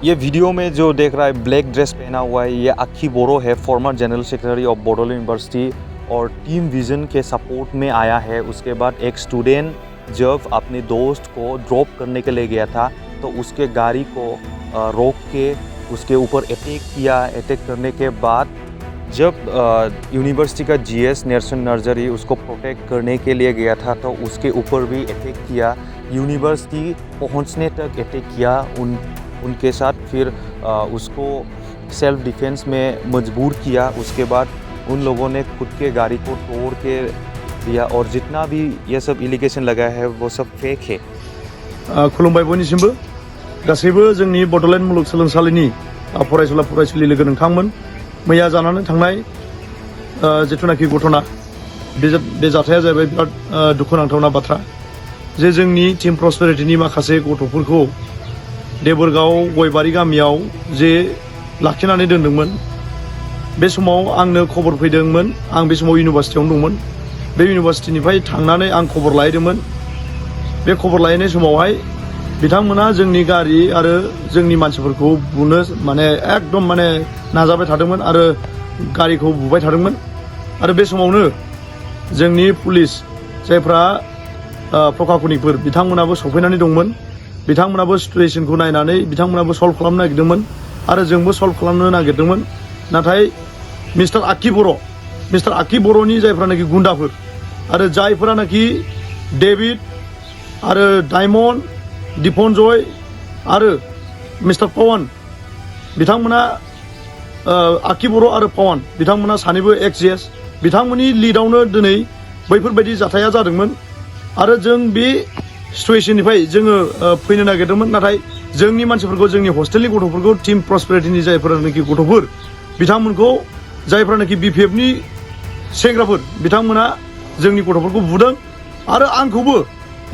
ये वीडियो में जो देख रहा है ब्लैक ड्रेस पहना हुआ है, ये अक्की बोरो है, former general secretary of Bodoland university और टीम विजन के सपोर्ट में आया है। उसके बाद एक स्टूडेंट जब अपने दोस्त को ड्रॉप करने के लिए गया था तो उसके गाड़ी को रोक के उसके ऊपर अटैक किया। अटैक करने के बाद जब यूनिवर्सिटी का जीएस नेल्सन नर्जरी उसको प्रोटेक्ट करने के लिए गया था तो उसके ऊपर भी अटैक किया। यूनिवर्सिटी पहुंचने तक अटैक किया उनके साथ, फिर उसको सेल्फ डिफेंस में मजबूर किया। उसके बाद उन लोगों ने खुद के गाड़ी को तोड़ के दिया और जितना भी ये सब एलिगेशन लगा है वो सब फेक है। खुलुमबाय बयनिसिमबो गासैबो जोंनि बड'लेण्ड मुलुगसोलोंसालिनि फरायसुला फरायसुलि लोगो नोंथांमोन, मैया जानानै थांनाय जिथुनाखि घटना बे जाथाया जाहैबाय बिराद दुखुनांथावना बाथ्रा जे जोंनि टीम प्रस्पेरिटीनि माखासे गथ'फोरखौ देबोरगाव गयबारि गामियाव जे लाखिनानै दोनदोंमोन। बे समाव आंनो खबर फैदोंमोन, आं बे समाव इउनिभारसिटियावनो दंमोन। बे इउनिभारसिटिनिफ्राय थांनानै आं खबर लाहैदोंमोन। बे खबर लाहैनाय समावहाय बिथांमोना जोंनि गारि आरो जोंनि मानसिफोरखौ बुनो एकदम नाजाबाय थादोंमोन आरो गारिखौ बुबाय थादोंमोन। आरो बे समावनो जोंनि पुलिस जायफ्रा प्रखाखनिकफोर बिथांमोनाबो सफैनानै दंमोन। बिथांमोनाबो सिचुएशनखौ नायनानै बिथांमोनाबो सल्भ खालामनो नागिरदोंमोन आरो जोंबो सल्भ खालामनो नागिरदोंमोन। नाथाय मिस्टार आक्की बर'नि जायफ्रानाखि गुन्दाफोर आरो जायफोरानाखि डेभिड आरो डायमन्ड, दिपनजय आरो मिस्टार पवन बिथांमोना आक्की बर' आरो पवन बिथांमोना सानैबो एक्स बिथांमोननि लिडावनो दिनै बैफोरबायदि जाथाया जादोंमोन। आरो जों बे सिचुएशननिफ्राय जोङो फैनो नागिरदोंमोन, नाथाय जोंनि मानसिफोरखौ, जोंनि हस्टेलनि गथ'फोरखौ, टीम प्रस्पेरिटीनि जायफोरानाखि गथ'फोर बिथांमोनखौ जायफोरानाखि बिपिएफनि सेंग्राफोर बिथांमोना जोंनि गथ'फोरखौ बुदों आरो आंखौबो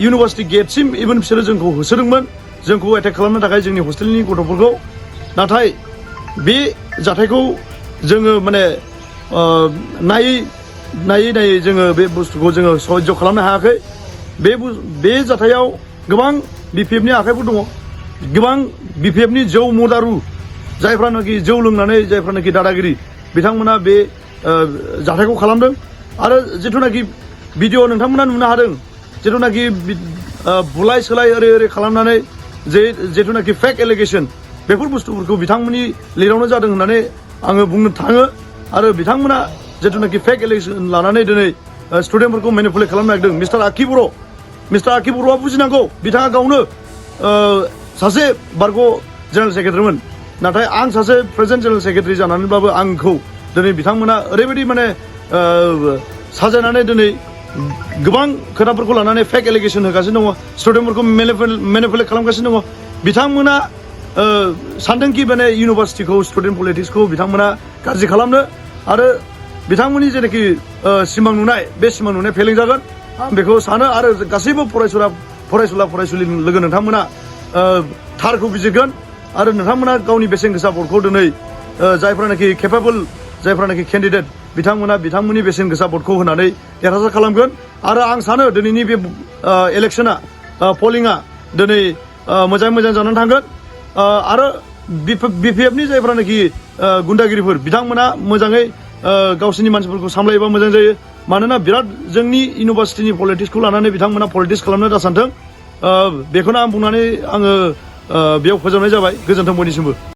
इउनिभारसिटि गेटसिम इभेन बिसोरो जोंखौ होसोदोंमोन, जोंखौ एटेक खालामनो थाखाय जोंनि हस्टेलनि गथ'फोरखौ। नाथाय बे जाथायखौ जोङो नायै जोङो बे बुस्थुखौ जोङो सह्य खालामनो हायाखै। बे जाथायाव गोबां बिपिएफनि आखाइफोर दङ, गोबां बिपिएफनि जौ मदारु जायफ्रानाखि जौ लोंनानै जायफ्रानाखि दादागिरि बिथांमोना बे जाथायखौ खालामदों। आरो जिथुनाखि भिडिअ नोंथांमोना नुनो हादों, जिथुनाखि बुलाय सोलाय ओरै खालामनानै जिथुनाखि फेक एलिगेशन बेफोर बुस्थुफोरखौ बिथांमोननि लिडावनो जादों होननानै आङो बुंनो थाङो। आरो बिथांमोना जिथुनाखि फेक एलिगेशन लानानै दिनै स्टुडेन्टफोरखौ मेनिपुलेट खालामनो नागिरदों। मिस्टार आक्की बर'आ बुजिनांगौ, बिथाङा गावनो सासे बारग' जेनेरेल सेक्रेटारिमोन, नाथाय आं सासे प्रेजेन्ट जेनेरेल सेक्रेटारि जानानैब्लाबो आंखौ दिनै बिथांमोना ओरैबायदि साजायनानै दिनै गोबां खोथाफोरखौ लानानै फेक एलिगेशन होगासिनो दङ, स्टुडेन्टफोरखौ मेनिपुलेट खालामगासिनो दङ। बिथांमोना सानदोंखि इउनिभारसिटिखौ, स्टुडेन्ट पलिटिक्सखौ बिथांमोना गाज्रि खालामनो आरो बिथांमोननि जेनाखि सिमां नुनाय बे सिमां नुनाय फेलें जागोन आं बेखौ सानो। आरो गासैबो फरायसुलि लोगो नोंथांमोना थारखौ बिजिरगोन आरो नोंथांमोना गावनि बेसेन गोसा भटखौ दिनै जायफ्रानाखि केपेबल, जायफ्रानाखि केन्डिडेट बिथांमोननि बेसेन गोसा भटखौ होनानै देरहासार खालामगोन। आरो आं सानो दिनैनि बे इलेक्शना पलिंआ दिनै मोजां जानानै थांगोन। आरो बिपिएफनि जायफ्रानाखि गुन्दागिरिफोर बिथांमोना मोजाङै गावसोरनि मानसिफोरखौ सामलायोबा मोजां जायो। मानोना बिराद जोंनि इउनिभारसिटिनि पलिटिक्सखौ लानानै बिथांमोना पलिटिक्स खालामनो दासानथों। बेखौनो आं बुंनानै आङो बेयाव फोजोबनाय जाबाय। गोजोन्थों बयनिसिमबो।